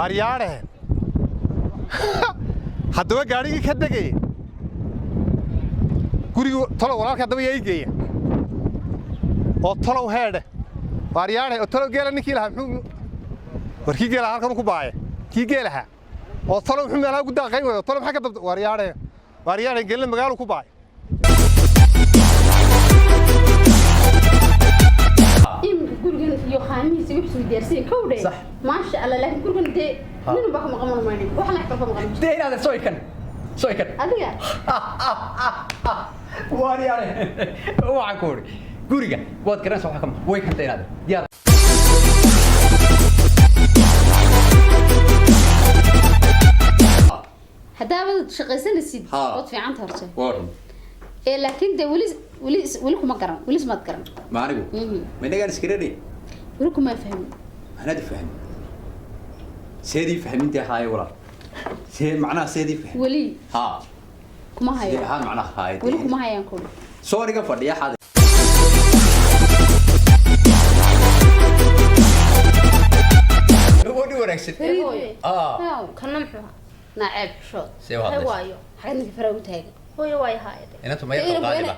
Waaryaadhehen, haddaba gaadhigii ka degaya gurigu tolow walaalka haddaba yaa ii geeya oo tolow heedhe. Waaryaadhe, oo tolow geela ninkii lahaa muxuu war kii geelaha halkan ku baaya kii geelaha oo tolow muxuu meelaha ugu daaqayn wayo, tolow maxaa ka dabta? Waaryaadhe, waaryaadhe, geelna magaalu ku baaya. Iminka gurigan iyo qaamihiisa wixii diyaarsan kowdhe. Sax. Maasha Allah, laakiin gurigan dee nin baa ka maqan maynin, wax la ka maqan. Dee inaadan soo ikan soo ikan. Adiga. Waaryaale, waxaan ku uri guriga waad garanaysaa waxa ka maqan, way kanta inaadan diyaar. Haddaabad shaqaysanaysid Ha. waad fiicanta horta. Waa run. Ee laakiin dee weli weli weli kuma garan, weli ismaad garan. Ma anigu? Mhm. Ma inagaan iskaranay? Weli kuma fahmin. Anaad fahmin, seedii fahmintii haaye walaal, see macnaha seedii fahmin? Weli ha kuma sidee hayo. Ahaan macnaha haaye. Weli kuma hayaan kowdhe. Soo aniga fadhiya xaad wadhi wanaagsan. Fariid. Ah. Kana muxuu ahaa? Naceeb xishood. See u Hay hadlaysa? waayo. Xagad ninka faraa ugu taagan. Hooyo, waay haayade. Inantu ma yar qalqaaliba.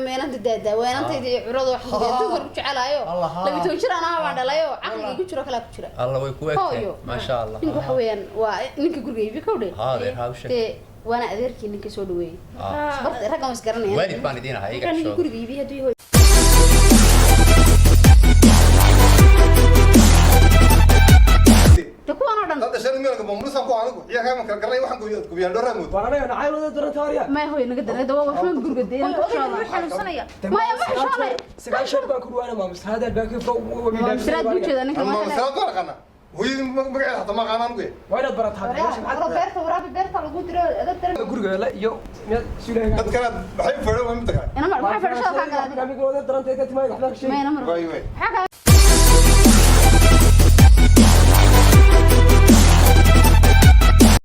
Maynanta daadaa weynantayda iyo curada wax adduunkan ku jecelaayo. Allah. 12 jir anaa baan dhalayo, caqliga ku jiro kalaa ku jira. Alla way ku egtahay. Hooyo. Maasha Allah. Ninka waxa weeyaan waa ninka guriga iibi kowdhe. Haa, adeer, haa, u sheeg. Dee waana adeerkii ninka soo dhaweeyey. Ah. Barta raggan waa isgaranayaan. Waalid baan idiin ahay iga Markaa ninka xishooda. guriga iibiye hadduu yahay. Dee kuwan oo dhan. Hadda shan meelka bambulisan ku anigu ciyaarka ma kala garanay, waxaan gubiyaan dhowraa mood. Maya hooyo, naga daray waa waxba guriga dee Hooyo, odayga wuu xanuunsanaya. Maya, ma xishoonay. 9 baan ku dhawaana maamusraad albaabkii furo. Waa misraad buu jeedaa ninka. Ama masalaad baan aqaanaa, hooyadii magaceeda hataa ma aqaana anigu. Waa inaad barataa meesha maxaad Beerta waraabi, beerta lagu diro adag daran. Guriga la iyo miyaad suulahay? Dad kale maxay fadho waa mid kale. Ina mar maxay fadhashada kaa gala adiga? Darantay ka timaad waxba ka sheegi. Maya, ina mar Waay waay. maxaa kaa